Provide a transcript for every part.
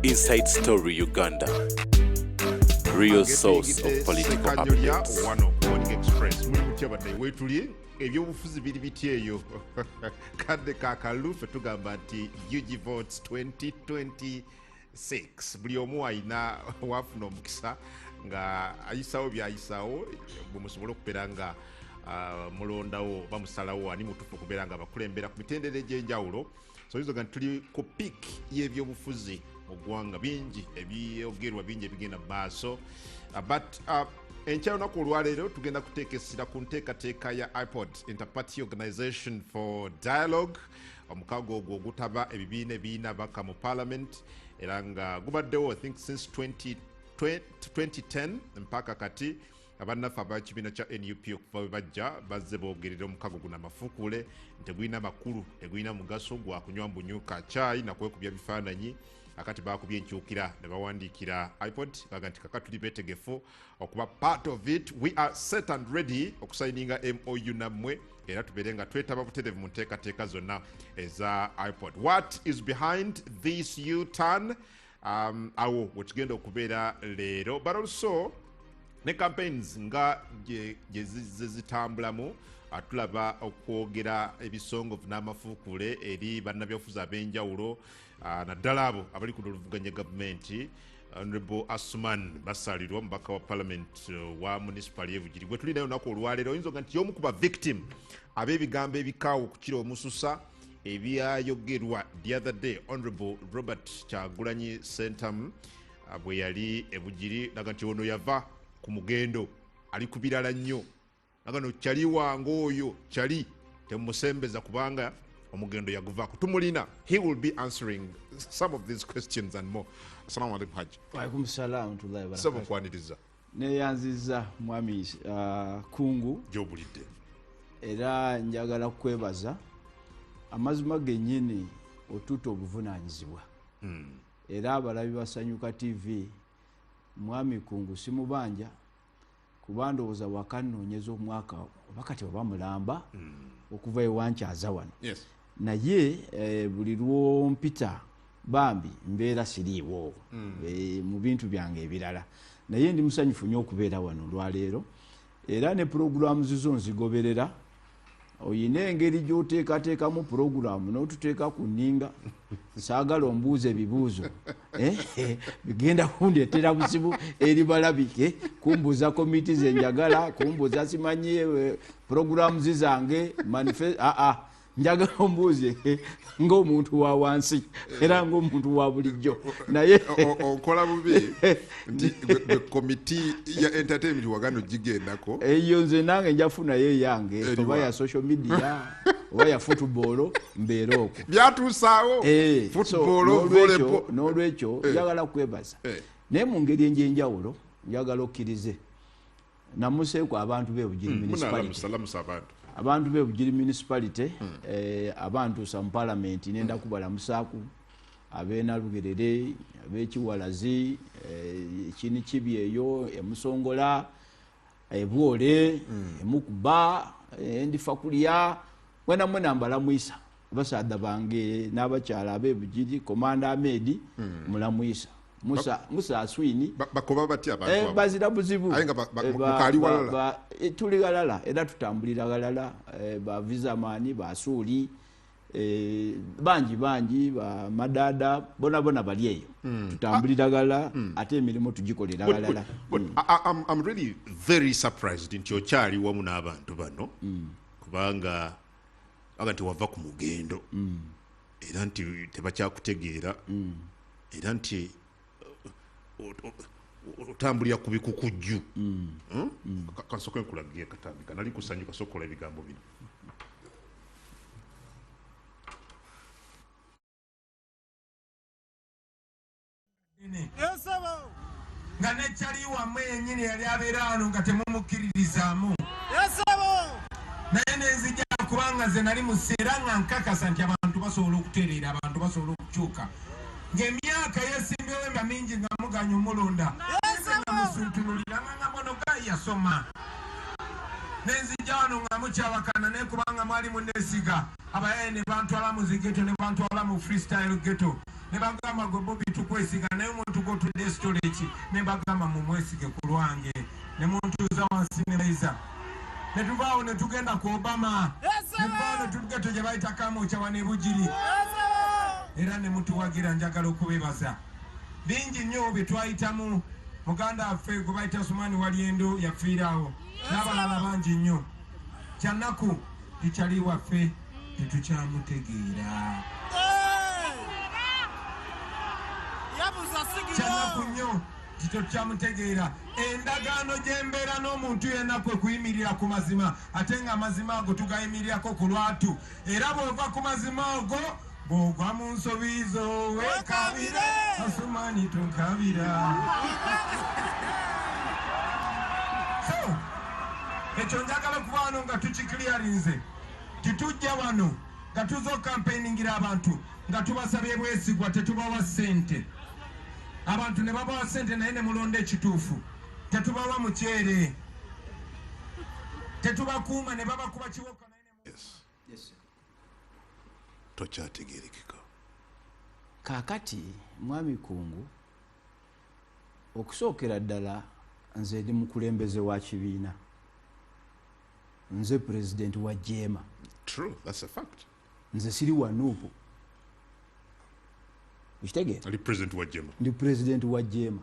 Inside Story Uganda. Real source of political Sekanyolya updates. wano ku Morning Express. Muli mutya bannaye? Weetuli ebyobufuzi biri bitya eyo? Kadde ka kalulu, ffe tugamba nti UG Votes 2026. Buli omu alina wafuna omukisa nga ayisawo byayisawo, bwe musobole okubeera nga mulondawo, bamusalawo ani mutuufu okubeera nga abakulembera ku mitendera egy'enjawulo. So oyinza nti tuli ku peak y'ebyobufuzi mu ggwanga, bingi ebyogerwa, bingi ebigenda mu maaso. But enkya lunaku olwaleero tugenda kuteeka essira ku nteekateeka ya IPOD, Interparty Organization for Dialogue, omukago ogwo ogutaba ebibiina ebirina baka mu parliament, era nga gubaddewo, I think, since 2010 mpaka kati. Abannaffe abakibiina kya NUP okuva bwe bajja bazze boogerera omukago guno amafuukuule nti tegulina makulu, tegulina mugaso, gwa kunywa mbunyuka caayi nakwekubya bifaananyi. Akati bakubye enkyukira ne bawandiikira IPOD baga nti kaka tuli beetegefu okuba part of it, we are set and ready okusayininga MOU nammwe, era tubeere nga twetaba butereevu mu nteekateeka zonna eza IPOD. What is behind this U-turn? Awo wetugenda okubeera leero, but also ne campaigns nga gye zizze zitambulamu. Tulaba okwogera ebisongovu n'amafuukule eri bannabyabufuzi ab'enjawulo, naddala abo abali ku luvuganya gavumenti. Honorable Asuman Basalirwa, omubaka wa parliament wa municipal y'e Bugiri, gwe tuli naye olunaku olwaleero, oyinza oga nti y'omu ku ba victim ab'ebigambo ebikaawo okukira omususa ebyayogerwa the other day Honorable Robert Kyagulanyi Sentamu bwe yali ebugiri, naga nti ono yava ku mugendo, ali ku birala nnyo, naga no kyali wange oyo kyali temumusembeza kubanga omugendo yaguvaako. Tumulina, he will be answering some of these questions and more. Assalamu alaikum, Haji. Waalaikum salaam warahmatullahi Sebo, wabarakatuh. nkwaniriza. Neyanziza, mwami Kungu. Gyobulidde. Era njagala kukwebaza, amazima gennyini otuta obuvunanyizibwa. Era abalabi Basanyuka TV, mwami Kungu simubanja, kuba ndowooza wakanoonyeza omwaka oba kati oba mulamba okuva ewankyaza wano. Naye buli lwompita bambi mbeera siriiwo mu bintu byange ebirala, naye ndi musanyufu nnyo okubeera wano olwaleero, era ne puroguramu zizo nzigoberera. Oyina engeri gyoteekateekamu puroguramu n'otuteeka ku nninga. Saagala ombuuza ebibuuzo bigenda kundeetera buzibu eri balabike, kumbuuza komiti zenjagala, kumbuuza simanyi puroguramu zange aa, njagala ombuuze ng'omuntu wa wansi era ng'omuntu wa bulijjo, naye Okola bubi nti gwe komiti ya entertainment wagano gigendako. Eyo nze nange njafunayo eyange. Eriwa? Oba ya social media oba ya football, mbeere okwo. Byatuusaawo. So, football, volleyball. N'olwekyo njagala kwebaza, naye mu ngeri enjenjawulo njagala okkirize namuseeku abantu b'e Bugiri municipality. Munalamusa, lamusa abantu. Abantu b'e Bugiri municipality, abantuusa mu palamenti, nenda kubalamusaaku, ab'enalugerere, ab'ekiwalazi, ekini kibi eyo emusongola, ebwole, emukuba, endifa kulya, mwena mwena mbalamwisa. Basaadha bange n'abakyala ab'e Bugiri, Komanda Ahmed mulamwisa, Musa Aswini. Bakoba batya abantu abo? Bazira buzibu. Aye nga mukaali walala? Tuli galala era tutambulira galala. Ba Vizamani, basuuli, bangi bangi, ba Madada, bona bona bali eyo. Tutambulira galala ate emirimu tugikolera Good, galala. good, good. I'm really very surprised nti okyali wamu n'abantu bano, kubanga aga nti wava ku mugendo, era nti tebakyakutegeera, era nti otambulira ku bikukujju. Hmm? Kansooke nkulagira katandika nali kusanyuka sokola ebigambo bino. Nga nekyali wammwe yennyini yali abeera wano nga temumukkiririzaamu, naye nenzija kubanga nze nali museera nga nkakasa nti abantu basobola okutereera, abantu basobola okukyuka, ng'emyaka yesimbyewo emya mingi nga muganya omulonda, nze nga musuntunulira nga ngamba ono gayi yasoma. Nenzija wano nga mukyawakana, naye kubanga mwali munesiga, abayaye ne bantwala mu zi ghetto, ne bantwala mu freestyle ghetto. Ne bagamba gwe Bobi tukwesiga, naye omuntu gw'otudde storage, ne bagamba mumwesige ku lwange. Ne muntuuza wansi ne bayiza. Ne tuvaawo ne tugenda ku Obama. Ne tuvaawo ne tugenda gye bayita Kamwokya wano e Bugiri. Era ne mutuwagira, njagala okubeebaza. Bingi nnyo bye twayitamu. Muganda waffe gwe bayita Sumani Walyendo yafiiraawo, n'abalala bangi nnyo. Kyannaku tikyali waffe tetukyamutegeera. Kyannaku nnyo tetukyamutegeera. Endagaano gy'embeera n'omuntu yenna kwe kuyimirira ku mazima, ate ng'amazima ago tugayimirirako ku lwatu. Era bw'ova ku mazima ago bw'ogwa mu nsobi zo weekabire, Asumani tonkabira. So ekyo njagala okuba wano nga tukikiliyarinze. Titujja wano nga tuza okampeiningira abantu nga tubasabye bwesigwa, tetubawa ssente. Abantu ne babawa ssente naye ne mulonda ekituufu. Tetubawa muceere, tetubakuuma ne babakuba kiboka. Yes. Tokyategeerekeka. Kaakati mwami Kungu, okusookera ddala nze ndi mukulembeze wa kibiina, nze pulezidenti wa JEEMA. True, that's a fact. Nze siri wa NUP, okitegeera? Ali president wa JEEMA. Ndi pulezidenti wa JEEMA.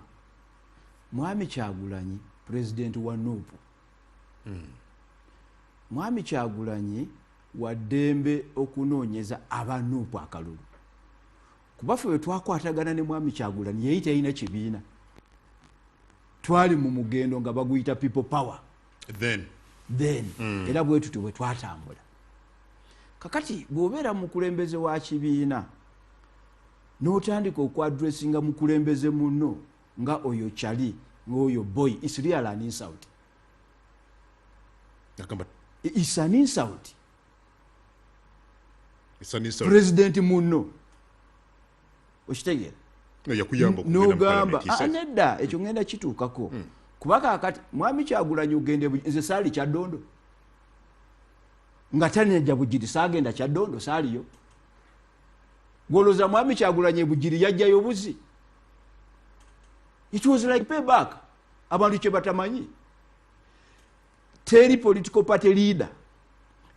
Mwami Kyagulanyi pulezidenti wa NUP. Mwami Kyagulanyi wa ddembe okunoonyeza aba NUP akalulu, kuba ffe bwe twakwatagana ne mwami Kyagulanyi yali talina kibiina, twali mu mugendo nga baguyita People Power then era bwe tutyo bwe twatambula. Kakati bw'obeera mukulembeze wa kibiina n'otandika okwadressinga mukulembeze munno nga oyo Chali, ng'oyo boy, it's real an insult. It's an insult. It's an insult. President munno, okitegeera? N'ogamba nedda, ekyo ngenda kituukako. Kuba kaakati mwami Kyagulanyi ogende, nze saali Kyaddondo nga tanajja Bugiri, saagenda Kyaddondo, saaliyo. Gwolowooza mwami Kyagulanyi e Bugiri yajjayo buzi? It was like payback. Abantu kye batamanyi, teri political party leader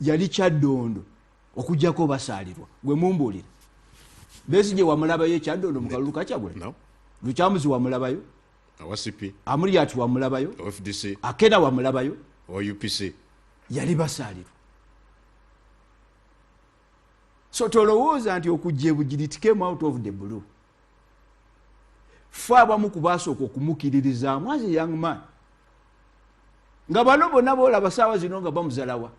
yali Kyaddondo okuggyako basaalirwa. Gwe mumbuulira, Besigye wamulabayo e Kyaddondo mu kalulu ka Kyagulanyi? No. Lukyamuzi wamulabayo? Awa CP. Amuriat wamulabayo? FDC. Akena wamulabayo? Owa UPC. Yali basaalirwa. So tolowooza nti okujja e Bugiri it came out of the blue. Ffe abamu ku baasooka okumukiririzaamu as a young man, nga bano bonna boolaba saawa zino nga bamuzalawa,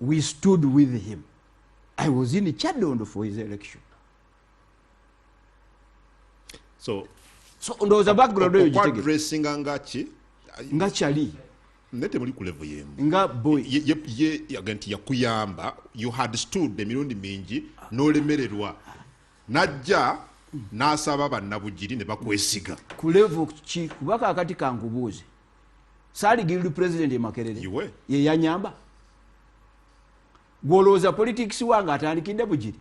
we stood with him. I was in Kyaddondo for his election. So ndowooza background eyo gitegeera. Okwadressinga nga ki? Nga Chali. Naye temuli ku level y'emu. Nga boy. Ye yaga nti yakuyamba, you had stood emirundi mingi n'olemererwa. Najja n'asaba bannabugiri ne bakwesiga. Ku level ki? Kuba kaakati kankubuuze, saali guild president e Makerere ye yanyamba. Gw'olowooza politics wange atandikidde Bugiri?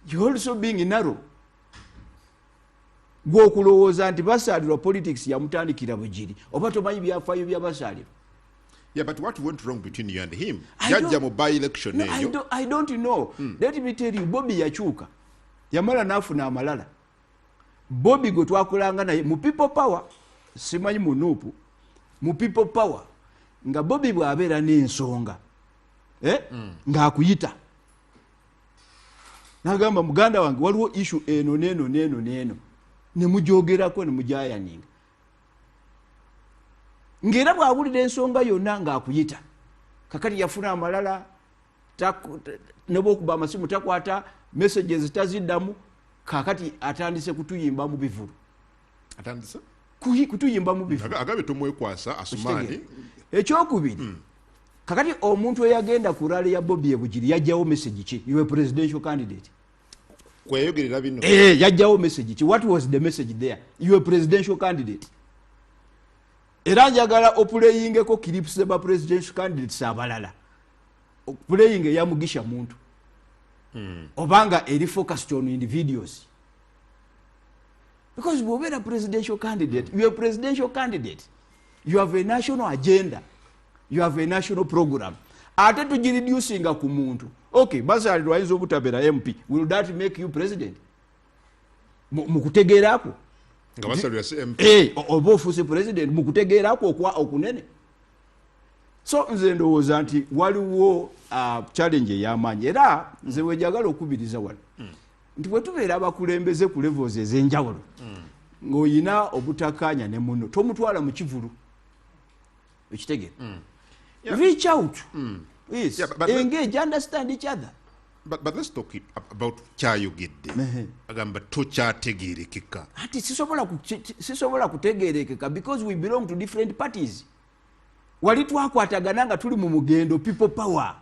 You also being narrow. Gw'okulowooza nti basaalirwa politics yamutandikira Bugiri, oba tomanyi byafaayo byabasaalirwa? Yeah, but what went wrong between you and him? Yajja mu by-election eyo. I don't know. Let me tell you, Bobi yakyuka, yamala n'afuna amalala. Bobi gwe twakolanga naye mu People Power, simanyi mu NUP, mu People Power, nga Bobi bw'abeera n'ensonga, ng'akuyita n'agamba muganda wange waliwo issue eno n'eno n'eno n'eno, ne mugyogerako ne mujayaninga. Ng'era bw'awulira ensonga yonna ng'akuyita. Kakati yafuna amalala, ne bw'okuba amasimu takwata, messages taziddamu. Kakati atandise kutuyimba mu bivulu. Atandise? Kutuyimba mu bivulu. Agabe tomwekwasa Asumani. Ekyokubiri, kakati omuntu eyagenda ku rally ya Bobi e Bugiri yajjawo message ki? You were presidential candidate. Kweyogerera bino. Yajjawo message ki? What was the message there? You were presidential candidate. Era njagala opuleyingeko clips ba presidential candidates abalala. Opuleyinge ya Mugisha Muntu. Obanga eri focused on individuals. Because bw'obeera presidential candidate, you are a presidential candidate. You have a national agenda. You have a national program. Ate tugireducinga ku muntu. Okay, Bazaalirwa ayinza obutabeera MP. Will that make you president? Mu kutegeerako. Nga Basalirwa si MP. Oba ofuuse president mu kutegeerako okunene. So nze ndowooza nti waliwo challenge ey'amaanyi, era nze wenjagala okubiriza wano nti bwe tubeera abakulembeze ku levels ez'enjawulo, ng'oyina obutakkaanya ne muno, tomutwala mu kivulu. Okitegeera? Reach out. Yes. Yeah, but Engage, understand each other. But let's talk about kyayogedde. Agamba tokyategeerekeka. Ati sisobola kutegeerekeka because we belong to different parties. Wali twakwatagana nga tuli mu mugendo people power.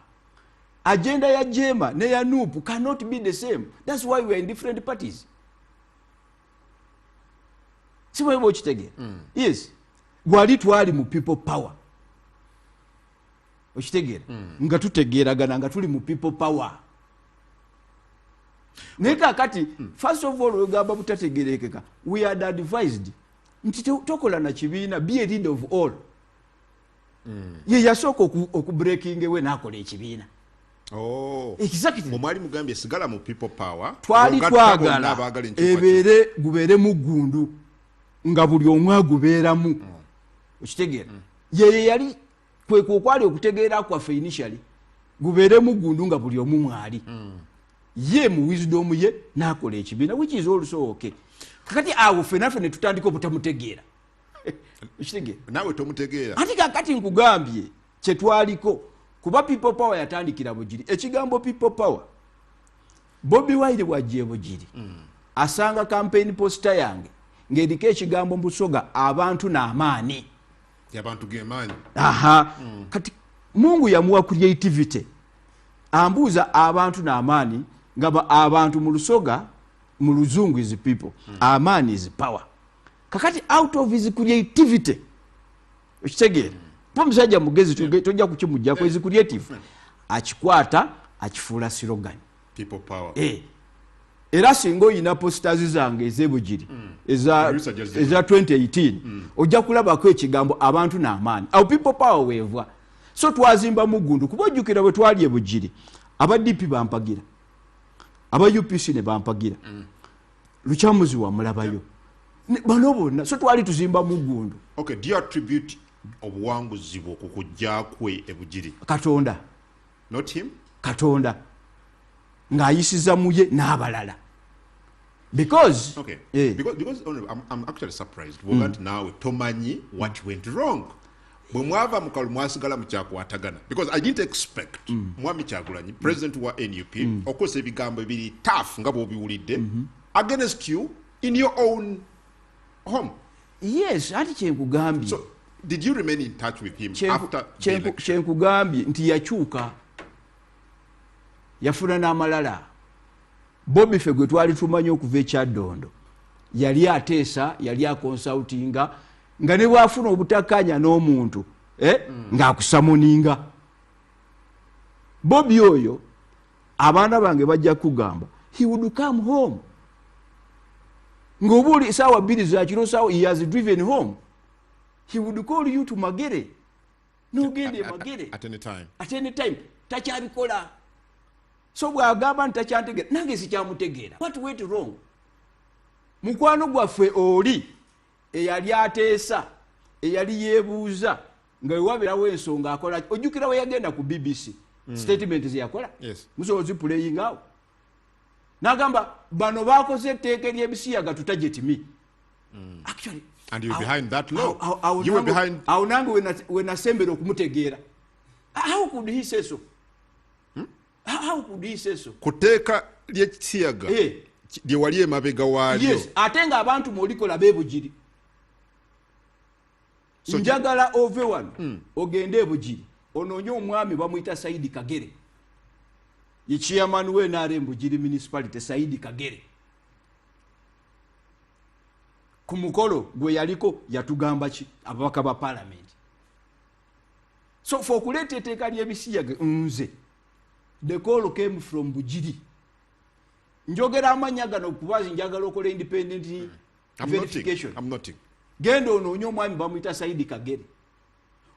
Agenda ya JEEMA ne ya NUP cannot be the same. That's why we are in different parties. Si bwe okitegeera? Yes. Wali twali mu people power. Okitegeera? Nga tutegeeragana nga tuli mu people power. Naye kaakati, first of all, wegamba butategeerekeka, we had advised nti tokola na kibiina, be a leader of all. Ye yasooka okubreaking ewe n'akola ekibiina. Oh. Exactly. Mwe mwali mugambye sigala mu people power. Twali Ogatta twagala bonna abaagala enkyukakyuka. Ebeere gubeere muggundu nga buli omu agubeeramu. Okitegeera? Ye yali kwe okwali okutegeera kwaffe initially, gubeere muggundu nga buli omu mwali. Ye mu wisdom ye n'akola ekibiina, which is also okay. Kakati awo ffe naffe ne tutandika obutamutegeera. Okitegeera? Naawe tomutegeera. Ati kakati nkugambye kyetwaliko, kuba people power yatandikira Bugiri. Ekigambo people power, Bobi Wine bw'ajja e Bugiri, asanga campaign poster yange ng'eriko ekigambo Mbusoga, abantu n'amaanyi. Abantu gemaanyi. Aha. Kati Mungu yamuwa creativity. Ambuuza abantu n'amaanyi, nga abantu mu Lusoga, mu Luzungu is people. Amaanyi is power. Kakati out of his creativity, okitegeera? Kuba omusajja mugezi, tojja kukimuggyako, is creative. Akikwata akifuula slogan. People power. Era singa oyina posters zange ez'Ebugiri, Producer just eza 2018, ojja kulabako ekigambo abantu n'amaanyi. Awo people power weeva. So twazimba muggundu, kuba ojjukira bwe twali e Bugiri, aba DP bampagira, aba UPC ne bampagira, Lukyamuzi wamulabayo. Bano bonna, so twali tuzimba muggundu. Okay, do you attribute obuwanguzi bwo ku kujja kwe e Bugiri? Katonda. Not him? Katonda ng'ayisiza mu ye n'abalala. Because, Okay. Because I'm actually surprised. Bw'oga nti naawe tomanyi what went wrong. Bwe mwava mu kalulu mwasigala mukyakwatagana. Because I didn't expect Mwami Kyagulanyi, president wa NUP, okukozesa ebigambo ebiri tough nga bw'obiwulidde against you in your own home. Yes, ati kyenkugambye. So, did you remain in touch with him after the election? Kyenkugambye nti yakyuka, yafuna n'amalala. Bobi ffe gwe twali tumanyi okuva ekyaddondo, yali ateesa, yali aconsultinga, nga ne bwafuna obutakkaanya n'omuntu, ng'akusummoninga. Bobi oyo abaana bange bajja kugamba, he would come home ng'oba oli saawa 2 za kiro, saawa he has driven home, he would call you to Magere, n'ogenda e Magere. At any time. At any time. Takyabikola. So bw'agamba nti takyantegeera, nange sikyamutegeera. What went wrong? Mukwano gwaffe oli eyali ateesa, eyali yeebuuza nga wewabeerawo ensonga akola. Ojjukira we yagenda ku BBC, statement ze yakola? Yes. Musobola oziplayinga awo. N'agamba bano bakoze etteeka ery'ebisiyaga, to target me. Actually, And you were behind that law. Awo You were behind awo nange we nasembera okumutegeera. How could he say so? How could he say so? Ku tteeka ly'ekisiyaga lye wali emabega waalyo. Yes, ate ng'abantu mw'olikola b'ebugiri. So njagala ove wano, ogende ebugiri, onoonye omwami bamuyita Saidi Kagere, ye chairman we NRM Bugiri Municipality. Saidi Kagere, ku mukolo gwe yaliko yatugamba ki? Ababaka ba parliament. So fe okuleeta etteeka ly'ebisiyaga, nze the call came from Bugiri. Njogera amannya gano kuba njagala okola independent verification. I'm noting. Genda onoonye omwami bamuyita Saidi Kagere,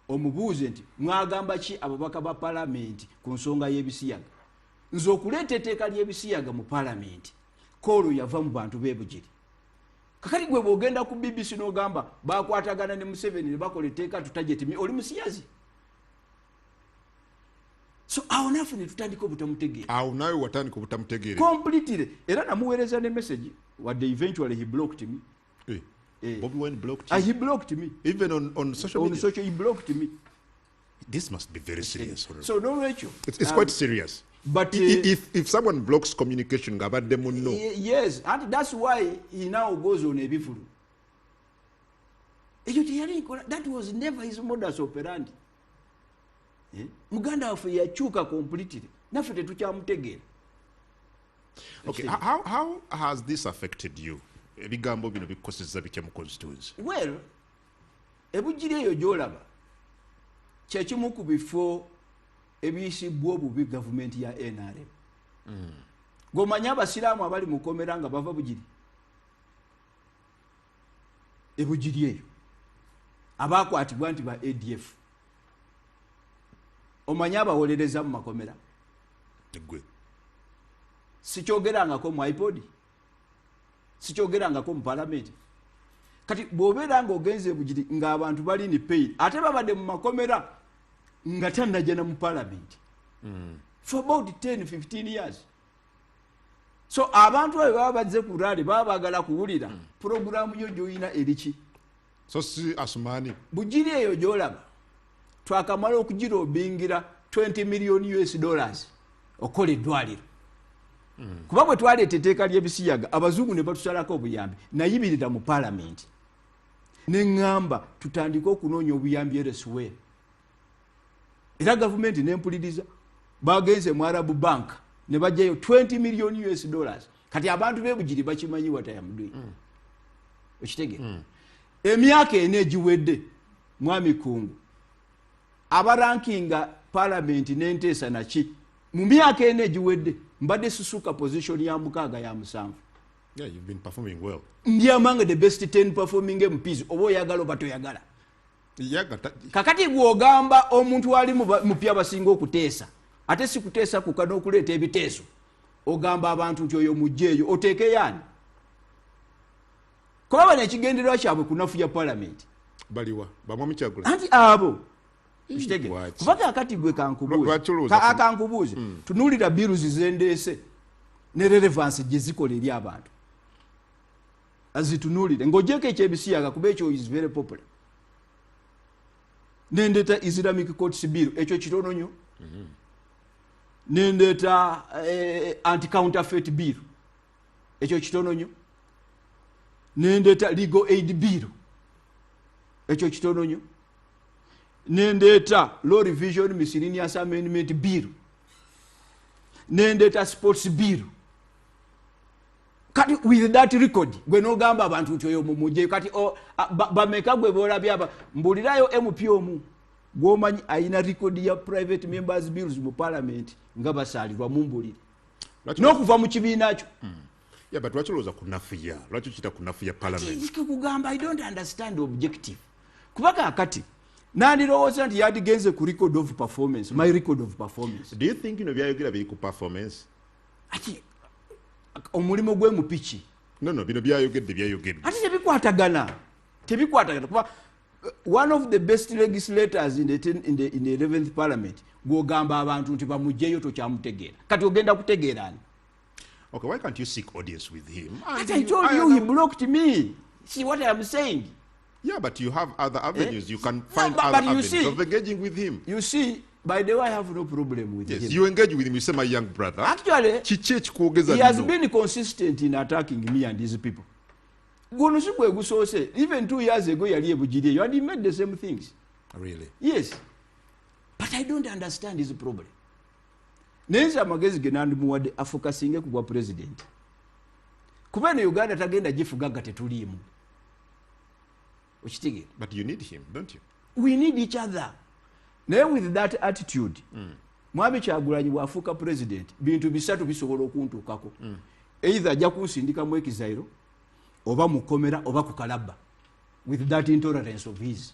omubuuze nti mwagamba ki ababaka ba palamenti ku nsonga y'ebisiyaga. Nze okuleeta etteeka ly'ebisiyaga mu palamenti, koolo yava mu bantu b'ebugiri. Kakati gwe bw'ogenda ku BBC n'ogamba bakwatagana ne Museveni ne bakola etteeka tutajeti, oli musiyazi. So awo naffe ne tutandika obutamutegeera. Awo naawe watandika obutamutegeera. Completely. Era namuweereza ne message, wadde eventually he blocked me. Eh. Eh. Bobi Wine blocked Ah, you? he blocked me. Even on social On media? social, he blocked me. This must be very serious. Honorable. So nolwekyo It's quite serious. But, If someone blocks communication ng'abadde munno. Yes, and that's why he now goes on ebivulu. Ekyo teyali nkola, that was never his modus operandi. Eh? Muganda waffe yakyuka completely, naffe tetukyamutegeera. Okay, how has this affected you? Ebigambo bino bikosezza bitya mu constituency? Well, ebugiri eyo gy'olaba kyekimu ku bifo ebiyisibwa obubi gavumenti ya NRM. G'omanyi abasiraamu abali mu kkomera nga bava Bugiri, ebugiri eyo abakwatibwa nti ba ADF. Omanyi abawolereza mu makomera? Gwe. Sikyogerangako mu iPod, sikyogerangako mu palamenti. Kati bw'obeera ng'ogenze ebugiri ng'abantu bali ni pain, ate babadde mu makomera nga tannajja na mu palamenti for about 10-15 years. So abantu abo baba bazze ku rally baba baagala kuwulira puroguramu yo gy'olina eriki. So si Asumani. Bugiri eyo gy'olaba twakamala okugirobingira 20 million US dollars okukola eddwaliro. Kuba bwe twaleeta etteeka ly'ebisiyaga abazungu ne batusalako obuyambi, nayibirira mu palamenti ne ŋŋamba tutandike okunoonya obuyambi elsewhere. Era gavumenti nempuliriza, bagenze mu Arab Bank ne bajjayo 20 million US dollars. Kati abantu b'ebugiri bakimanyi what I am doing. Okitegeera? Emyaka ena egiwedde, mwami Kungu, abarankinga palamenti n'enteesa naki, mu myaka ena egiwedde mbadde susuka position ya 6 ya 7. Yeah, you've been performing well. Ndi among the best 10 performing MPs, oba oyagala oba toyagala. Kakati gw'ogamba omuntu ali mupya basinga okuteesa, ate si kuteesa kuka n'okuleeta ebiteeso, ogamba abantu nti oyo mugyeyo oteekeyo ani? Kuba bano ekigendererwa kyabwe kunafuya palamenti. Baliwa bamwami Kyagulanyi. Anti abo okitegeera. Kuba kakati gwe kankubuuze, akankubuuze, tunuulira bills zendeese ne relevance gye zikola eri abantu. Azitunuulire ng'ogyeko ekyebisiyaga kuba ekyo is very popular. Nendeeta Islamic Courts Bill, ekyo kitono nnyo. Nendeeta anti-counterfeit bill, ekyo kitono nnyo. Nendeeta legal aid bill, ekyo kitono nnyo. Nendeeta law revision miscellaneous amendment bill, nendeeta sports bill. Kati with that record gwe n'ogamba abantu nti oyo mumugyeyo. Kati bameka gwe boolabye aba mbulirayo MP omu gw'omanyi ayina record ya private members bills mu parliament nga basaalirwa, mumbulire n'okuva mu kibiina kyo. Yeah, but lwaki olowooza kunafuya? Lwaki okiyita kunafuya parliament? Kikugamba I don't understand the objective. Kuba kaakati nandirowooza nti yandigenze ku record of performance, my record of performance. Do you think bino byayogera biri ku performance? Ati omulimu gwe mupiki. No, bino byayogedde. Ate tebikwatagana. Tebikwatagana kuba one of the best legislators in the 11th parliament gw'ogamba abantu nti bamugyeyo tokyamutegeera. Kati ogenda kutegeera ani? Okay, why can't you seek audience with him? But I told you he blocked me. See what I am saying? Yeah, but you have other avenues. You can find other avenues of engaging with him. You see, by the way, I have no problem with him. You engage with him, you say, my young brother. Actually, he has been consistent in attacking me and his people. Even 2 years ago, and he made the same things. Really? Yes. But I don't understand his problem. Nenza amagezi ge nandimuwadde afokasinge ku bwa president. Kuba eno Uganda tagenda gifuga nga tetuliimu. Okitegeera? But you need him, don't you? We need each other. Naye with that attitude, Mwami Kyagulanyi bw'afuuka president, bintu bisatu bisobola okuntuukako. Either ajja kunsindikamu ekizairo oba mukomera oba kukalaba with that intolerance of his.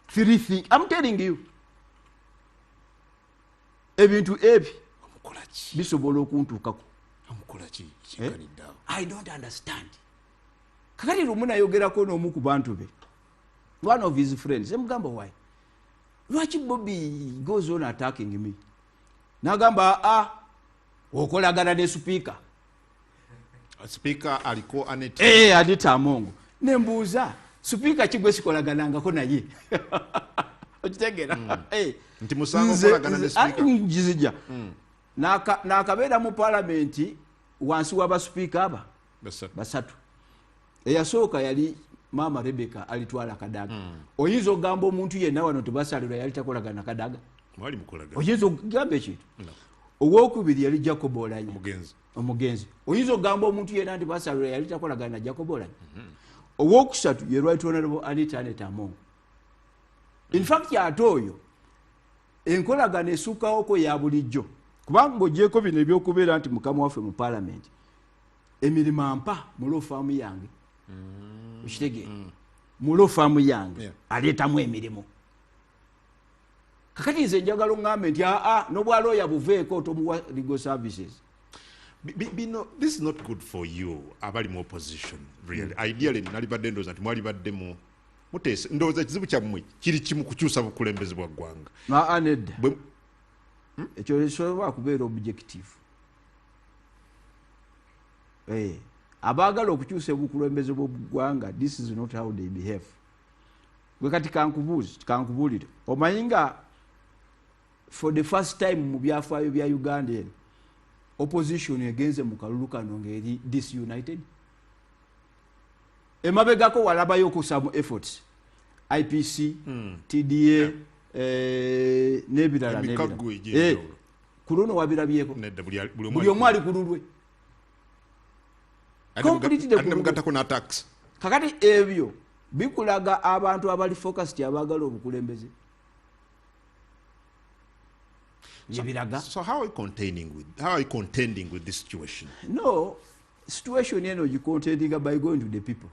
Three things I'm telling you. Ebintu ebi bisobola okuntuukako. I don't understand. Kakati lumu nayogerako n'omu ku bantu be, one of his friends, emugamba why lwaki Bobi goes on attacking me? Nagamba okolagana ne speaker. Speaker aliko Anita. Anita Among. Nembuuza speaker kigwe sikolaganangako naye. Okitegera? Nti musango okolagana ne speaker. Njizija. Nakabeera mu parliament wansi w'aba speaker aba basatu. Eyasooka yali Mama Rebecca alitwala Kadaga. Oyinza ogamba omuntu yenna wano tebasalirwa yali takolagana Kadaga? Mwali mukolagana. Oyinza ogamba ekintu? No. Owokubiri yali Jacob Olanya. Omugenzi. Oyinza ogamba omuntu yenna nti basalirwa yali takolagana na Jacob Olanya? Owokusatu ye Right Honorable Anita Annet Among. In fact ate oyo enkolagana esukkawoko ya bulijjo. Kubanga ng'ogyeko bino ebyokubeera nti mukama waffe mu parliament, emirimu ampa mu law firm yange. Okitegeera? Mu law firm yange aleetamu emirimu. Kakati nze njagala oŋŋambe nti n'obwalooya buveeko tomuwa legal services. Bino, this is not good for you abali mu opposition really. Ideally nalibadde ndowooza nti mwalibadde mu muteese. Ndowooza ekizibu kyammwe kiri kimu kukyusa bukulembeze bwa ggwanga. Nedda. Ekyo kisobola kubeera objective. Abaagala okukyusa obukulembeze bw'oggwanga, this is not how they behave. Gwe kati kankubuulire. Omanyi nga for the first time mu byafaayo bya Uganda eno, opposition egenze mu kalulu kano ng'eri disunited. Emabegako walabayo some efforts, IPC, TDA, n'ebirala n'ebirala. Ku luno wabirabyeko. Buli omu ali ku lulwe. Kakati ebyo bikulaga abantu abali focused abaagala obukulembeze. So how are you contending with this situation? No, situation eno you contending by going to the people.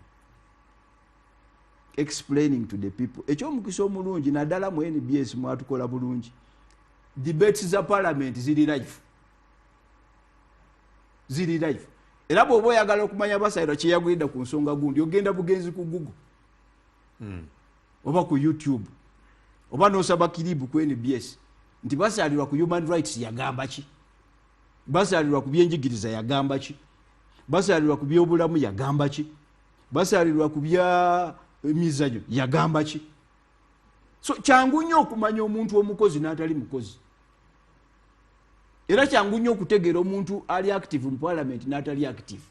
Explaining to the people. Ekyomukisa omulungi naddala mu NBS mwatukola bulungi. Debates za parliament ziri live. Ziri live. Era bw'oba oyagala okumanya Basalirwa kye yagwidde ku nsonga gundi, ogenda bugenzi ku Google. Oba ku YouTube. Oba n'osaba kiribu ku NBS. Nti Basalirwa ku human rights yagamba ki? Basalirwa ku byenjigiriza yagamba ki? Basalirwa ku byobulamu yagamba ki? Basalirwa ku bya emizannyo yagamba ki? So kyangu nnyo okumanya omuntu omukozi n'atali mukozi. Era kyangu nnyo okutegeera omuntu ali active mu parliament n'atali active.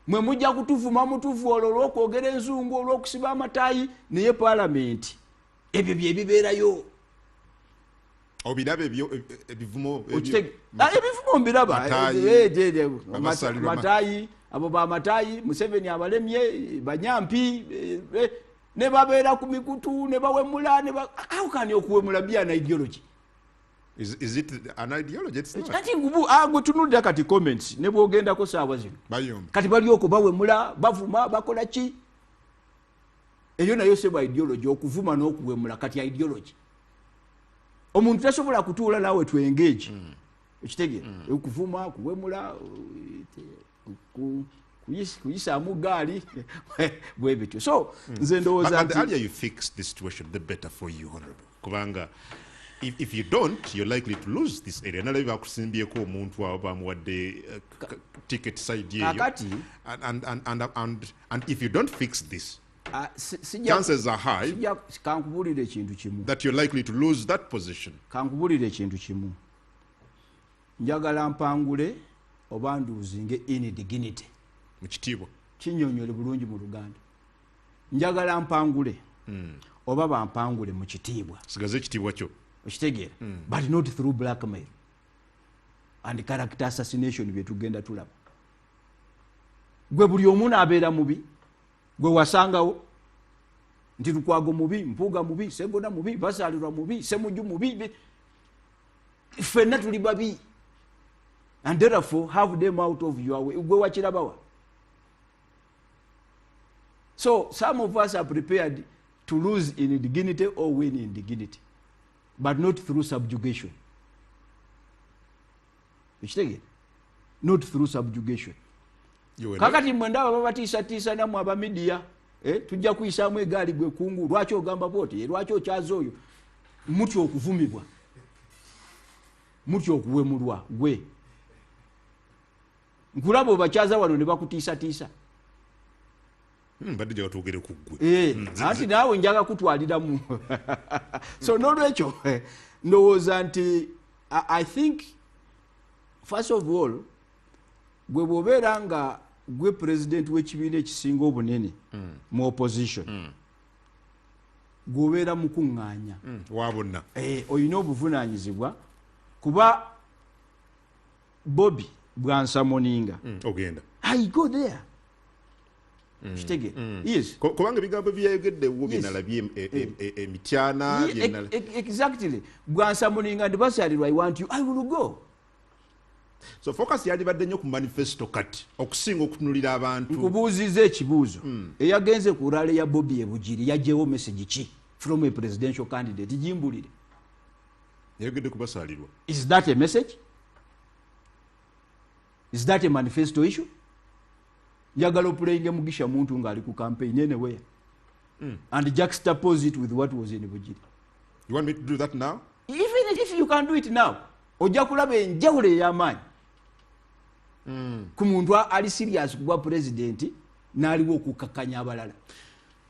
Mwe mujja kutuvuma mutuvu olw'okwogera enzungu, olw'okusiba amataayi, naye parliament ebyo bye bibeerayo. Obiraba ebivumo ebivumo mbiraba. Mataayi, abo bamataayi, Museveni abalemye, banyampi, ne babeera ku mikutu, ne bawemula, how can okuwemula be an ideology? Is it an ideology? It's not. Kati ngubu gwe tunulira kati comments ne bwogendako saawa zino. Kati bali okwo bawemula, bavuma, bakola ki? Eyo nayo sebo ideology, okuvuma n'okuwemula kati ideology. Omuntu tasobola kutuula naawe to engage. Okitegeera? Okuvuma, kuwemula, kuyisaamu gaali bwe bityo. So nze ndowooza nti the earlier you fix the situation the better for you, honorable. Kubanga if you don't, you're likely to lose this area. Nalabye bakusimbyeko omuntu awo bamuwadde ticket side eyo. Kakati and if you don't fix this, chances are high kankubulire ekintu kimu that you're likely to lose that position. Kankubulire ekintu kimu. Njagala mpangule oba nduuzinge in dignity. Mu kitiibwa. Kinnyonnyole bulungi mu Luganda. Njagala mpangule oba bampangule mu kitiibwa. Sigaze ekitiibwa kyo. Okitegeera? But not through blackmail and character assassination bye tugenda tulaba. Gwe buli omu n'abeera mubi, gwe wasangawo nti Lukwago mubi, Mpuuga mubi, Ssegona mubi, Basalirwa mubi, Ssemujju mubi, ffenna tuli babi. And therefore have them out of your way. Gwe wakirabawa. So some of us are prepared to lose in dignity or win in dignity, but not through subjugation. Ekitegeera? Not through subjugation. Kakati mwe ndaba babatiisatiisa nammwe aba media, tujja kuyisaamu egaali gwe kungu, lwaki ogamba bwoti, lwaki okyaza oyo? Mutya okuvumibwa, mutya okuwemulwa. Gwe nkulaba obakyaza wano ne bakutiisatiisa. Mbadde twogere ku ggwe. Anti naawe njaga kutwaliramu. So nolwekyo ndowooza nti I think first of all, gwe bw'obeera nga gwe president w'ekibiina ekisinga obunene mu opposition, gweobeera mukuŋŋaanya wa bonna, olina obuvunaanyizibwa, kuba Bobi bwansummoninga, ogenda. I go there. Kitegeera? Yes. Kubanga ebigambo byayogeddewo byenalabye emityana. Exactly. Bwansummoninga ndi Basalirwa, I want you, I will go. So focus yalibadde nnyo ku manifesto kati okusinga okutunulira abantu. Nkubuuziza ekibuuzo. Eyagenze ku rally ya Bobi ebugiri yagyewo message ki from a presidential candidate? Gimbulire. Yayogedde kubasaalirwa. Is that a message? Is that a manifesto issue? Njagala oplayinge Mugisha Muntu ng'ali ku campaign anywhere and juxtapose it with what was in Bugiri. You want me to do that now? Even if you can do it now, ojja kulaba enjawulo ey'amaanyi ku muntu ali serious kuba president n'aliwo okukakkanya abalala.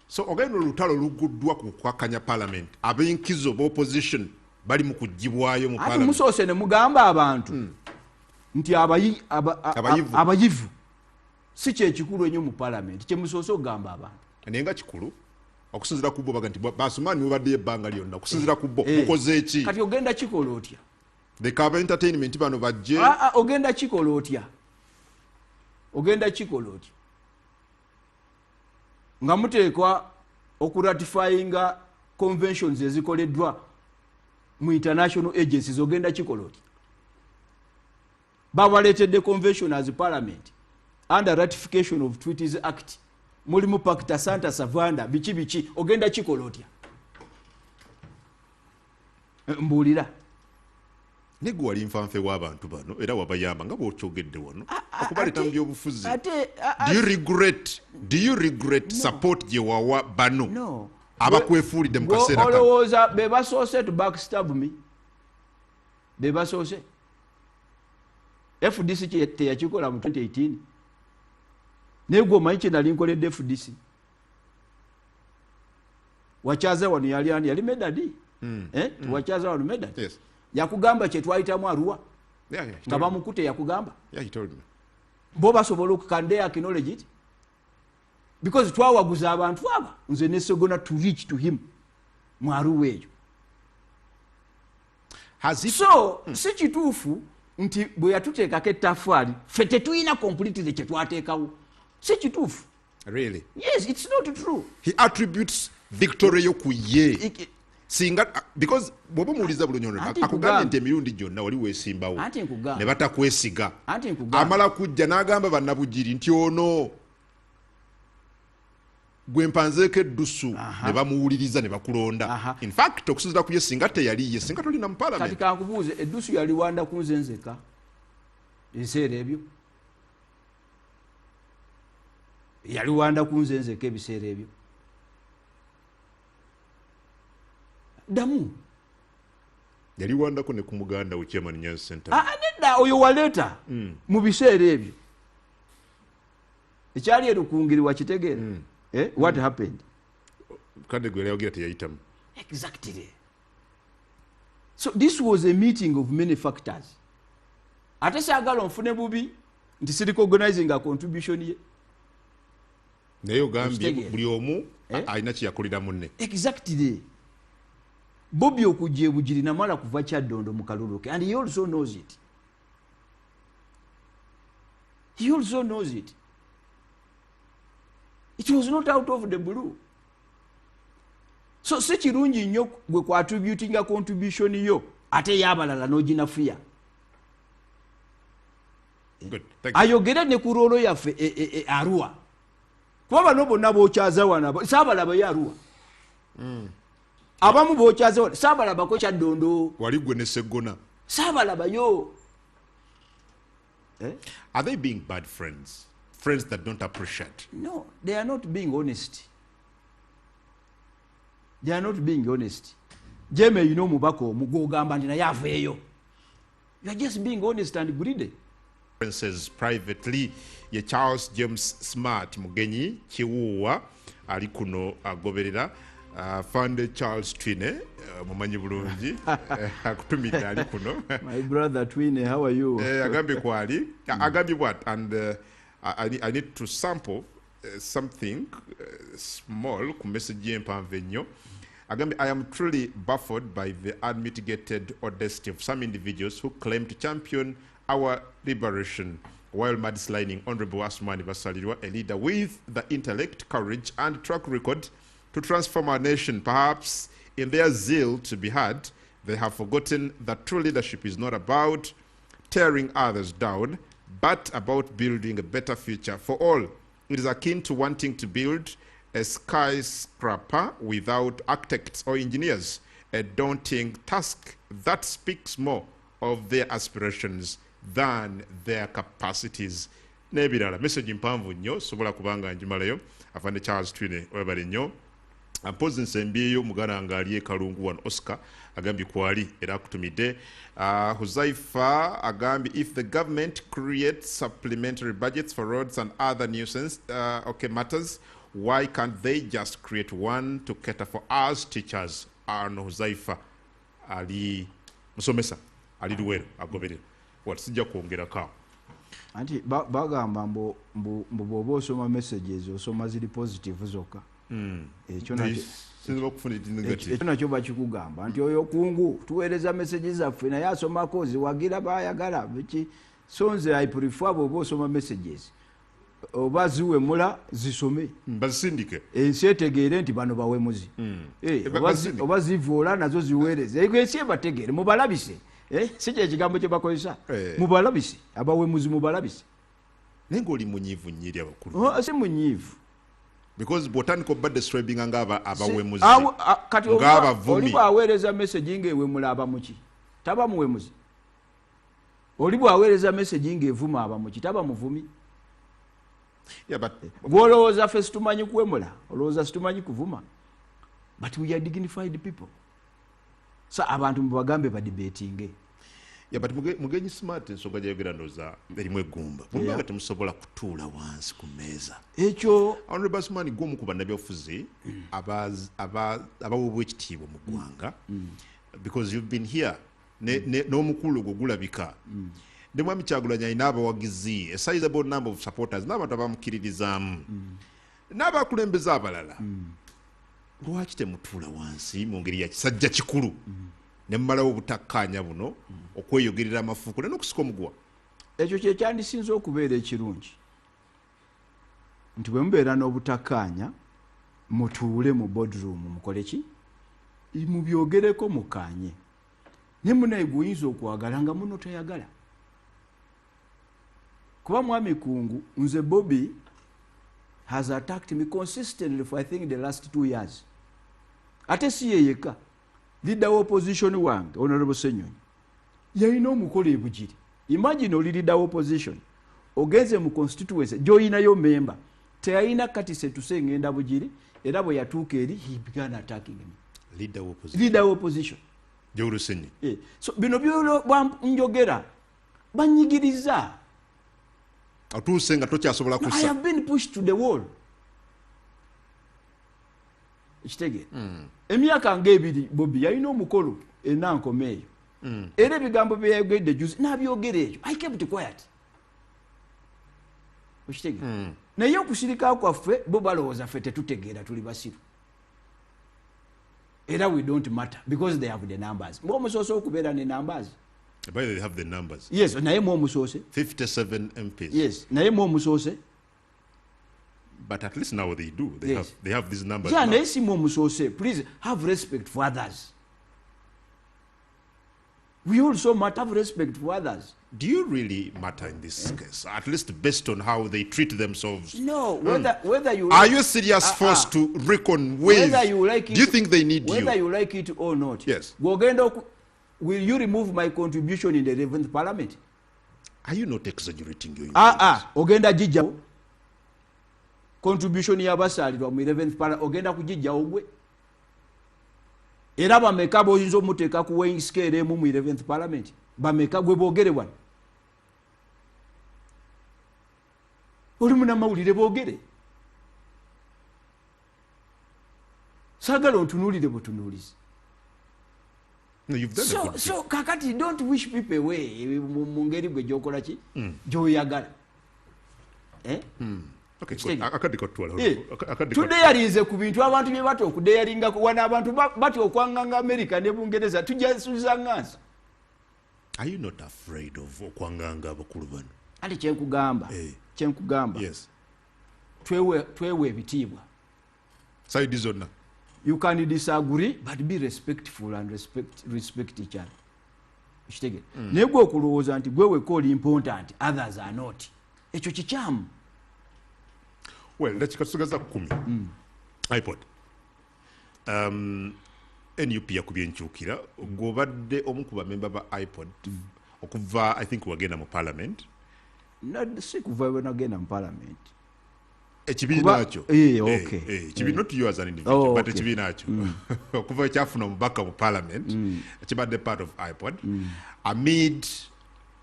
So ogenda olutalo luguddwa ku kukakkanya parliament, ab'enkizo b'opposition bali mu kugibwayo mu Ati parliament. Musoose ne mugamba abantu nti Abayivu. abayivu si kyekikulu ennyo mu parliament, kyemusoose okugamba abantu. Naye nga kikulu okusinziira ku bo, baga nti Basumaani mubaddeyo ebbanga lyonna, okusinziira ku bo mukoze eki? Kati ogenda kikola otya? Leka aba entertainment bano bajje. Ah, ah, ogenda kikola otya? Ogenda kikola otya nga muteekwa okuratifyinga conventions ezikoleddwa mu international agencies? Ogenda kikola otya? Babaleetedde convention as parliament under Ratification of Treaties Act, mulimu pacta santa servanda, biki biki. Ogenda kikola otya? Mbuulira. Naye gwe wali nfanfe w'abantu bano era wabayamba nga bw'okyogedde wano okubaleeta mu byobufuzi. Ate Do you regret support gye wawa bano No. abakwefuulidde mu kaseera kano? Olowooza be basoose to backstab me? Be basoose? FDC teyakikola mu 2018? Naye gwe omanyi kye nali nkoledde FDC? Wakyaza wano yali ani? Yali Medadi. Eh? Wakyaza wano Medadi. Yes. Yakugamba kyetwayitamu Arua Yeah, he nga told me. bamukute, yakugamba? Yeah, he told me. Bo basobola can they acknowledge it? Because twawaguza abantu aba, nze ne Segona, to reach to him mu Arua eyo. Has it So si kituufu nti bwe yatuteekako ettafaali ffe tetulina completely kyetwateekawo. Si kituufu. Really? Yes, it's not true. He attributes victory yo ku ye. Singa, because bw'oba omuwuliza bulungi ono Anti akugambye nkugamba. nti emirundi gyonna wali weesimbawo Anti nkugamba. ne batakwesiga. Anti nkugamba. Amala kujja n'agamba bannabugiri nti ono gwe mpanzeeko eddusu, ne bamuwuliriza ne bakulonda. In fact, okusinziira ku ye, singa teyali ye, singa tolina mu Kati parliament. kankubuuze, eddusu yaliwanda ku nze nzeka ebiseera ebyo? Yaliwanda ku nze nzeka ebiseera ebyo? Ddamu. Yaliwandako ne ku muganda we, chairman Nyanzi Center. Ah, ah, nedda, oyo waleeta mu biseera ebyo ekyali erukungiri, wakitegeera? Eh, what happened? Kade gwe yali teyayitamu. Exactly. So this was a meeting of many factors. Ate saagala onfune bubi nti sirecognizing a contribution ye. Naye ogambye Okitegeera. buli omu Eh? alina kyeyakolera munne. Exactly. Bobi okujja ebugiri namala kuva Kyaddondo mu kalulu ke, and he also knows it. He also knows it. It was not out of the blue. So si kirungi nnyo gwe kuattributinga contribution yo ate y'abalala n'oginafuya. Good. Thank you. Ayogere ne ku role yaffe Arua, kuba bano bonna bokyaza wano saabalabayo Arua. Abamu bokyaza wano saabalabako Kyaddondo. Wali gwe ne Seggona. Saabalabayo. Are they being bad friends? Friends that don't appreciate? No, they are not being honest. They are not being honest. Jeme yina omubaka omu gw'ogamba nti naye aveeyo. You are just being honest and greedy. Princess privately ye Charles James Smart Mugenyi Kiwuwa ali kuno agoberera. Fande Charles Twine, mumanyi bulungi, akutumidde ali kuno. My brother Twine, how are you? Agambye kwali, agambye what? And I need to sample something small ku message y'empanvu ennyo. Agambye, I am truly baffled by the unmitigated audacity of some individuals who claim to champion our liberation while mudsliding Honorable Asumani Basalirwa, a leader with the intellect, courage, and track record to transform our nation. Perhaps in their zeal to be heard, they have forgotten that true leadership is not about tearing others down, but about building a better future for all. It is akin to wanting to build a skyscraper without architects or engineers, a daunting task that speaks more of their aspirations than their capacities. N'ebirala, message mpanvu nnyo, sobola kubanga njimalayo. Afande Charles Twine, webale nnyo. Mpozi nsembyeyo muganda nga ali e Kalungu wano, Oscar agambye kwali era akutumidde. Huzaifa agambye, if the government creates supplementary budgets for roads and other nuisance matters, why can't they just create one to cater for us teachers? Ano Huzaifa ali musomesa ali Luweero agoberera. What, sijja kwongerako awo. Anti bagamba mbu bw'oba osoma messages osoma ziri positive zokka. Ekyo nakyo bakikugamba nti oyo kungu tuweereza messages zaffe naye asomako ziwagira bayagala biki. So nze I prefer bw'oba osoma messages oba ziwemula zisome, bazisindike ensi etegeere nti bano bawemuzi. Oba zivoola nazo ziweereze ensi ebategeere, mubalabise. Si kye kigambo kye bakozesa, mubalabise abawemuzi, mubalabise. Naye ng'oli munyiivu nnyo eri abakulu. Si munyiivu. Because bw'otandika obba describing nga abawemuzi, ng'abavumi. Oli bw'aweereza message ng'ewemula aba muki, taba muwemuzi. Oli bw'aweereza message ng'evuma aba muki, taba muvumi. Yeah, but gw'olowooza ffe situmanyi kuwemula, olowooza situmanyi kuvuma, but we are dignified people. So abantu mubagambe badebatinge. Yeah, but Mugenyi Smart ensonga gy'ayogera ndowooza erimu eggumba. Bwe temusobola kutuula wansi ku mmeeza. Ekyo Honorable Asumani gw'omu ku bannabyabufuzi abaweebwa ekitiibwa mu ggwanga, because you've been here n'omukulu gwo gulabika. Ne Mwami Kyagulanyi alina abawagizi, a sizable number of supporters, n'abantu abamukkiririzaamu, n'abakulembeze abalala. Lwaki temutuula wansi mu ngeri ya kisajja kikulu ne mumalawo obutakkaanya buno, okweyogerera amafuukule n'okusika omuguwa? Ekyo kye kyandisinze okubeera ekirungi, nti bwe mubeera n'obutakkaanya mutuule mu boardroom mukole ki, mubyogereko mukkaanye. Ne munaye gw'oyinza okwagala nga muno toyagala. Kuba Mwami Kungu, nze Bobby has attacked me consistently for I think the last 2 years. Ate si ye yekka, leader wa opposition wange Honorable Ssenyonyi yalina omukolo e Bugiri. Imagine oli leader wa opposition ogenze mu constituency gy'olinayo member, teyalina kati setuse ngenda Bugiri, era bwe yatuuka eri he began attacking me. Leader wa opposition. Leader wa opposition Joel Ssenyonyi. So bino by'onjogera banyigiriza. Atuuse nga tokyasobola kussa. I have been pushed to the wall. Ekitegeera. Emyaka ng'ebiri Bobby yalina omukolo enankoma eyo. Era ebigambo bye yayogedde juzi n'abyogera ekyo. I kept quiet. Okitegeera. Naye okusirika kwaffe bo balowooza ffe tetutegeera, tuli basiru. Era we don't matter because they have the numbers. Mwe omusoose okubeera ne numbers. By the way, they have the numbers. Yes, naye mwe omusoose. 57 MPs. Yes, naye mwe omusoose. But at least now they do. They have these numbers. Yeah, naye si mwe omusoose. Please have respect for others. We also must have respect for others. Do you really matter in this case, at least based on how they treat themselves? No, whether you Are like, you a serious force to reckon with? Whether you like it, do you think they need whether you? You like it or not. Yes. Will you remove my contribution in the 11th Parliament? Are you not exaggerating your Ogenda gijjawo contribution y'abasaalirwa mu 11th Parliament, ogenda kugijjawo gwe? Era bameka b'oyinza omuteeka ku weighing scale emu mu 11th Parliament? Bameka gwe boogere wano? Oli munnamawulire, boogere. Saagala ontunuulire butunuulizi. No, you've done a So, good so kakati don't wish people away mu ngeri gwe gyokola ki gyoyagala. Eh? Okay, Kitege. good. Akadde katutwala. Eh, Akadde tudeyalinze ku bintu abantu bye batya okudeyalingako. Wano abantu batya okwanganga Amerika ne Bungereza, tujasuza ngansi. Are you not afraid of okwanganga abakulu bano? Ati kyenkugamba, Eh. kyenkugamba, Yes. twewe ebitiibwa. Side zonna. You can disagree but be respectful and respect each other. Kitegere. Naye gwe okulowooza nti gwe wekka oli important, others are not, ekyo kikyamu. Well, dakika tusigaza 10. iPod. NUP yakubye enkyukira. Gw'obadde omu ku bamemba ba iPod okuva, I think, wagenda mu parliament. Si kuva we nagenda mu parliament. Ekibiina kyo. Eh, okay. Ekibiina, not you as an individual, Oh, but okay. ekibiina kyo. Okuva ekyafuna omubaka mu parliament, kibadde part of iPod. Amid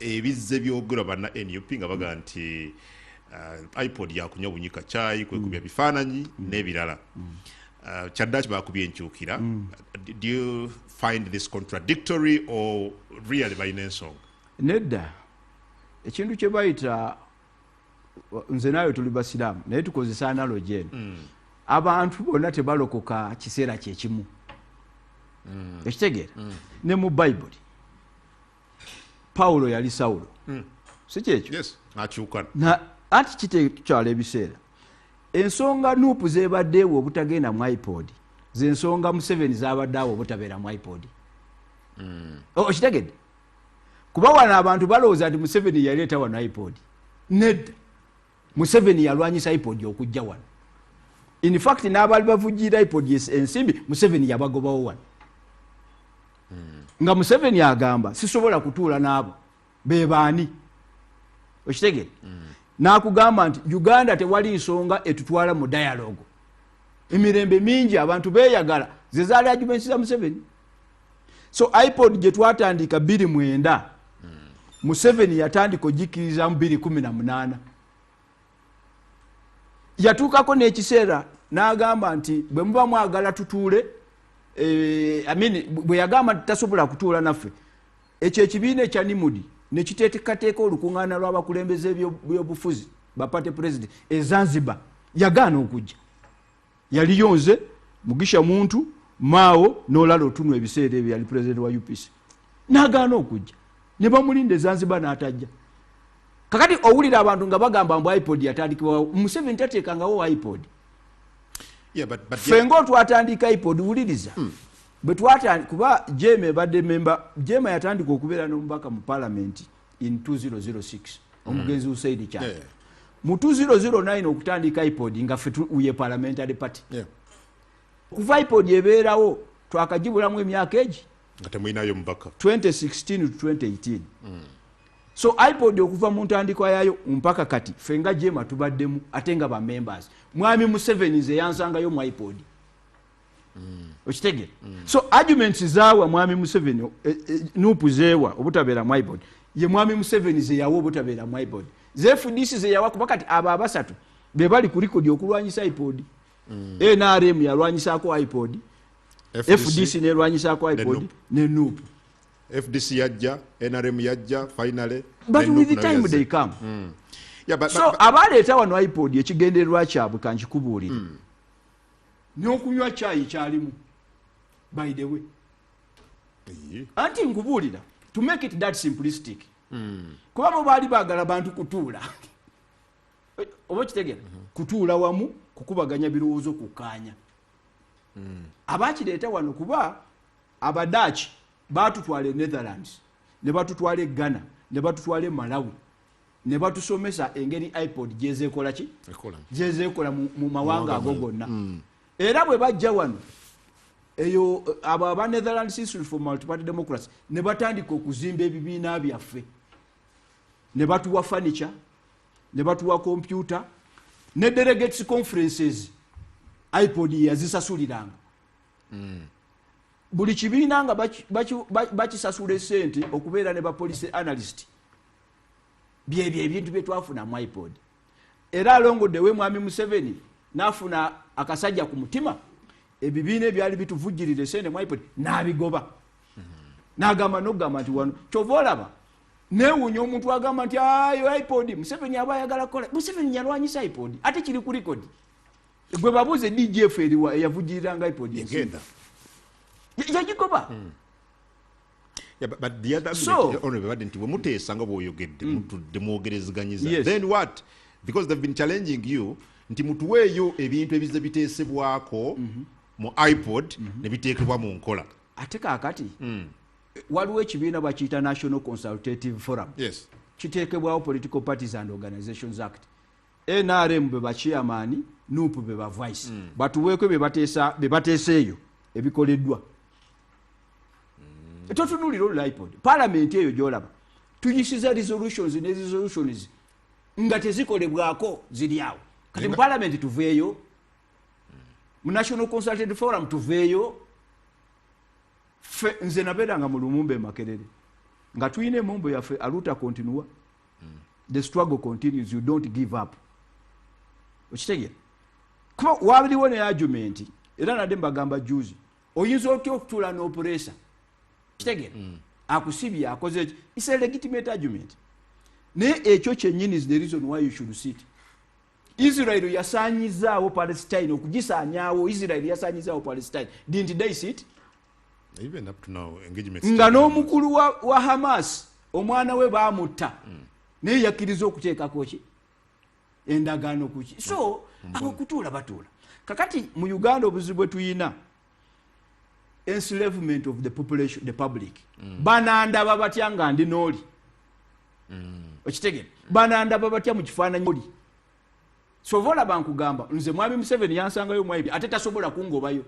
ebizze byogerwa banna NUP nga baga nti iPod yakunywa bunyika caayi, kwekubya bifaananyi n'ebirala. Kyaddaaki bakubye enkyukira. Do you find this contradictory or really balina ensonga? Nedda, ekintu kye bayita, nze naawe tuli basiraamu, naye tukozesa analogy eno. Abantu bonna tebalokoka kiseera kyekimu. Ekitegeera, ne mu Bayibuli Pawulo yali Sawulo, si kyekyo? Yes, akyukana. Anti kitekyala ebiseera. Ensonga NUP zebaddeewo obutagenda mu iPod, zensonga Museveni zabadde awo obutabeera mu iPod. Okitegedde? Kuba wano abantu balowooza nti Museveni yaleeta wano iPod. Nedda, Museveni yalwanyisa iPod okujja wano. In fact, n'abaali bavujjirira iPod ensimbi, Museveni yabagobawo wano, nga Museveni agamba sisobola kutuula n'abo bebaani. Okitegere? N'akugamba nti Uganda tewali nsonga etutwala mu dialogue, emirembe mingi, abantu beeyagala. Ze zaali arguments za Museveni. So iPod gye twatandika 2009, Museveni yatandika ogikkiriza mu 2018. Yatuukako n'ekiseera n'agamba nti bwe muba mwagala tutuule, I mean, bwe yagamba nti tasobola kutuula naffe, ekyo ekibiina ekya NIMUDI nekiteekateeka olukuŋŋaana lw'abakulembeze byobufuzi, ba party president, e Zanzibar, yagaana okujja. Yaliyo nze, Mugisha Muntu, Maawo n'Olala Otunwa, ebiseera ebyo yali president wa UPC. N'agaana okujja ne bamulinda e Zanzibar n'atajja. Kakati owulira abantu nga bagamba mbu iPod yatandikibwawo Museveni. Tateekangawo iPod. Yeah, but Ffe ngaotwatandika iPod, wuliriza, bwe twatandi, kuba JEEMA ebadde memba, JEEMA yatandika okubeera n'omubaka mu parliament in 2006, omugenzi Huseini Kyanda. Mu 2009 okutandika iPod, nga ffe ye parliamentary party. Okuva iPod ebeerawo, twakagibulamu emyaka egi Nga temulinayo mubaka. 2016 to 2018. So iPod okuva mu ntandikwa yayo mpaka kati, ffe nga JEEMA tubaddemu, ate nga bamembers. Mwami Museveni nze yansangayo mu iPod. Okitegere? So arguments zaawa mwami Museveni, NUP zeewa obutabeera mu iPod, ye mwami Museveni zeyawa obutabeera mu iPod, ze FDC zeyawa, kuba kati abo abasatu be bali ku record okulwanyisa iPod. NRM yalwanyisaako iPod, FDC nelwanyisaako Ne iPod, NUP. Ne NUP. FDC yajja, NRM yajja finally. But then with NUP the nayo time yazze. they come. Yeah, but, So but, abaleeta wano iPod, ekigendererwa kyabwe kankikubuulire, n'okunywa kyayi kyalimu, by the way. Anti nkubuulira, to make it that simplistic, kuba bo baali baagala bantu kutuula, oba okitegeera, kutuula wamu, kukubaganya birowoozo, kukkaanya. Abakireeta wano, kuba Abadaaki baatutwala e Netherlands. Ne batutwala e Ghana, ne batutwala e Malawi, ne batusomesa engeri IPOD gyezeekola ki, gyezeekola mu mawanga ago gonna. Era bwe bajja wano eyo abo aba Netherlands Institute for Multiparty Democracy ne batandika okuzimba ebibiina byaffe, ne batuwa furniture, ne batuwa computer ne delegates conferences. IPOD yazisasuliranga. Buli kibiina nga bakisasula esente okubeera ne ba policy analyst. Byebyo ebintu byetwafuna mu IPOD. Era alongoddewe mwami Museveni n'afuna akasajja ku mutima, ebibiina ebyali bituvujjirira esente mu IPOD n'abigoba, n'agamba n'okugamba nti wano kyova olaba neewuunya omuntu agamba nti ayo IPOD Museveni aba ayagala kukola. Museveni yalwanyisa IPOD, ate kiri ku record. Gwe babuuze DGF eriwa eyavujjiriranga IPOD? Egenda. Yagigoba. Yeah, but the other argument, Honorable, badde nti bwe muteesa nga bw'oyogedde, mutudde mwogereziganyiza, then what? Because they've been challenging you nti mutuweeyo ebintu ebizze biteesebwako mu IPOD ne biteekebwa mu nkola. Ate kaakati waliwo ekibiina bakiyita National Consultative Forum. Kiteekebwawo Political Parties and Organizations Act. NRM be bachairman, NUP be ba vice. Batuweeko bye bateesa eyo ebikoleddwa. Totunuulira olula IPOD. Parliament eyo gyolaba tuyisiza resolutions ne resolutions nga tezikolebwako, ziri awo. Kati mu parliament tuveeyo, mu National Consultative Forum tuveeyo. Ffe nze nabeeranga mu Lumumba e Makerere nga tulina emombo yaffe, "A luta continua", the struggle continues, you don't give up. Okitegeera? Kuba waliwo ne argument, era nadde mbagamba juzi, oyinza otya okutuula n'oppressor, kitegeera, akusibye, akoze eki? It's a legitimate argument, naye ekyo kyennyini is the reason why you should sit. Israel yasaanyizaawo Palestine, okugisaanyaawo. Israel yasaanyizaawo Palestine. Didn't they sit? Even up to now, engagements nga n'omukulu wa Hamas omwana we baamutta, naye yakkiriza okuteekako ki, endagaano kuki. So abo kutuula batuula. Kakati mu Uganda obuzibu bwe tuyina, enslavement of the population, the public. Banandaba batya nga ndi n'oli? Okitegere? Banandaba batya mu kifaananyi oli? Sova olaba nkugamba nze mwami Museveni yansangayo mwaibyo, ate tasobola kungobayo.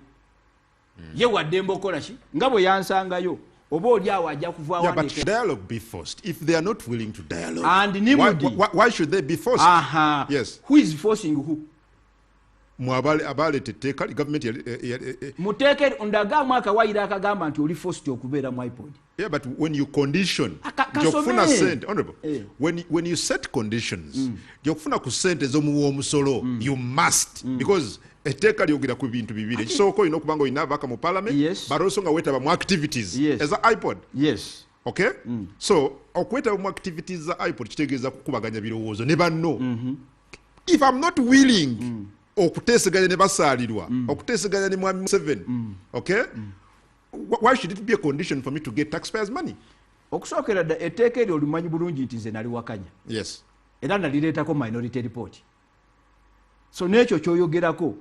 Ye waddembe okola ki nga bwe yansangayo, oba oli awo ajja kuvaawo. Yeah, but should dialogue be forced? If they are not willing to dialogue, And Nimudi. why should they be forced? Aha. Yes. Who is forcing who? Mwe abaleeta etteeka, gavumenti Muteeke ndagaamu akawayiro akagamba nti oli forced okubeera mu IPOD. Yeah, but when you condition nti okufuna Kasome. sente, honorable, when you set conditions nti okufuna ku sente ez'omuwa omusolo, you must, because etteeka lyogera ku bintu bibiri. Ekisooka, olina okuba nga olina ababaka mu parliament, but also nga weetaba mu activities eza IPOD. Okay, so okwetaba mu activities za IPOD kitegeeza kukubaganya birowoozo ne banno. If I'm not willing okuteeseganya ne basaalirwa, okuteeseganya ne mwami Museveni, okay, why should it be a condition for me to get taxpayers' money? Okusookera dda, etteeka eryo olimanyi bulungi nti nze naliwakanya. Era nalireetako minority report. So n'ekyo kyoyogerako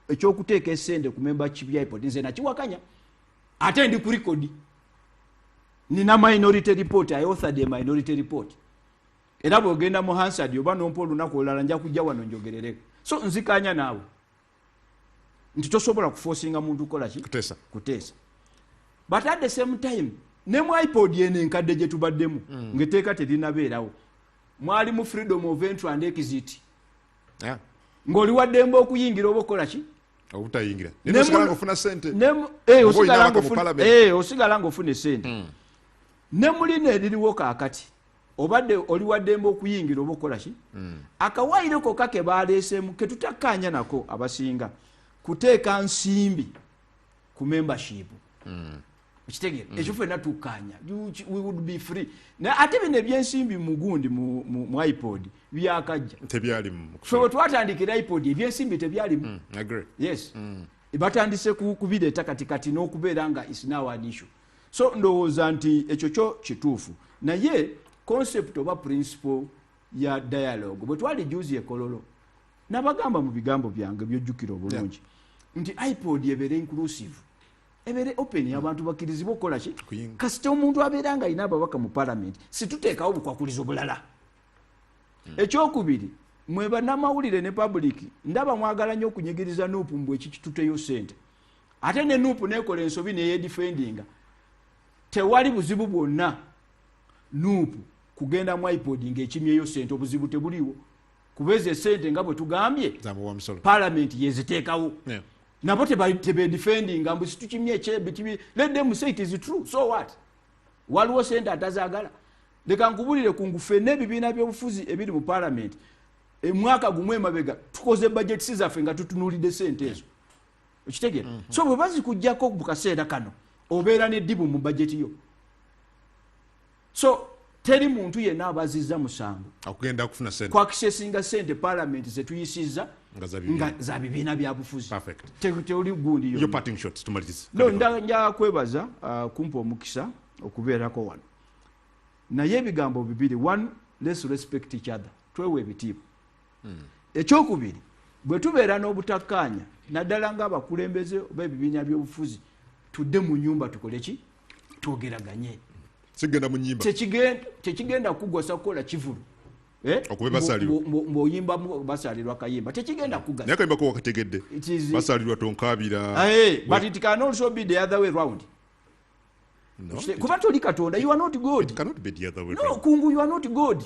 ekyokuteeka esente ku membership ya IPOD, nze nakiwakanya, ate ndi ku record. Nina minority report, I authored a minority report. Era bwogenda mu Hansard oba nompa olunaku olulala, nja kujja wano njogerereko. So nzikanya naawe nti tosobola kuforcinga muntu kukola ki? Kuteesa. Kuteesa. But at the same time, ne mu IPOD eno enkadde gye tubaddemu, ngaetteeka terinabeerawo, mwalimu freedom of entry and exit, ng'oli waddembe okuyingira oba okukola ki? Obutayingira. Ne Naye osigala ng'ofuna sente. Eh, Oba olina osigala ababaka mu parliament. osigala ng'ofuna esente. Ne mulina eririwo kaakati, obadde oli waddembe okuyingira oba okukola ki. Akawaayiro kokka ke baleeseemu ketutakkaanya nako abasinga, kuteeka nsimbi ku membership. Okitegeera? Ekyo ffenna tukkaanya. We would be free. Naye ate bino ebyensimbi mugundi mu IPOD byakajja. Tebyalimu. Ffe bwe twatandikira IPOD, ebyensimbi tebyalimu. Agree. Yes, batandise kubireeta kati kati n'okubeera nga is now an issue. So ndowooza nti ekyo kyo kituufu, naye concept oba principle ya dialogue, bwe twali juzi ekololo, nabagamba mu bigambo byange byojjukira obulungi nti IPOD ebeere inclusive. Ebeere open, abantu bakkirizibwe okukola ki? Kuyinga. Kasita omuntu abeera nga alina ababaka mu palamenti, situteekawo bukwakulizo bulala. Ekyokubiri, mwe bannamawulire ne public, ndaba mwagala nnyo okunyigiriza NUP mbu ekikituteyo sente, ate ne NUP nekola ensobi neyedifendinga. Tewali buzibu bwonna NUP kugenda mu IPOD ngaekimyeyo sente, obuzibu tebuliwo, kuba ezo esente nga bwe tugambye Zamuwa musolo. Palamenti yeziteekawo. Nabo tebedifendinga mbu situkimye ekyebitibi. Let them say it is true, so what? Waliwo sente atazaagala? Leka nkubulire kungu, ffenna ebibiina byobufuzi ebiri mu palamenti, emwaka gumu emabega tukoze budgets zaffe nga tutunuulidde sente ezo, okitegeera? So bwe bazikugjako mu kaseera kano, obeera neddibu mu budget yo. So teri muntu yenna abazizza musango Akugenda kufuna sente kwakisesinga sente palamenti zetuyisizza nga za bibiina. Nga za bibiina byabufuzi. Perfect. Tewali gundi Your yonna. parting shots, tumalirize. No, njagala kwebaza kumpa omukisa okubeerako wano, naye ebigambo bibiri. One, let's respect each other, twewa ebitiibwa. Ekyokubiri, bwe tubeera n'obutakkaanya, naddala ng'abakulembeze oba ebibiina byobufuzi, tudde mu nyumba tukole ki? Twogeraganye. Sigenda mu nyimba. Tekigenda kugosa kukola kivulu. Eh? Okuba basalirwa. Ng'oyimba basalirwa kayimba, tekigenda kugasa. Naye akayimba ko wakategedde. Basalirwa tonkaabira. Hey, but it can also be the other way round. No, Kuba toli Katonda, you are not God. it cannot be the other way No, round. kungu, you are not God.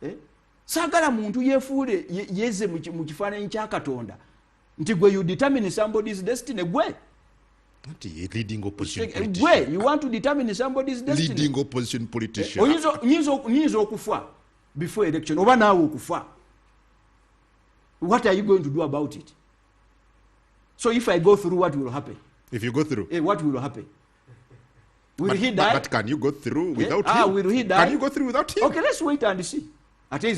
Eh? Saagala muntu yefuule yeze mu kifaananyi kya Katonda nti gwe you determine somebody's destiny, gwe. Anti ye leading opposition Gwe politician. you want to determine somebody's destiny. Leading opposition politician. Nyinza okufa before election, oba naawe okufa. What are you going to do about it? So if I go through, what will happen? If you go through. Eh, what will happen? Will But, he die? but can you go through without Ah, him? will he die? Can you go through without him? Okay, let's wait and see. Ate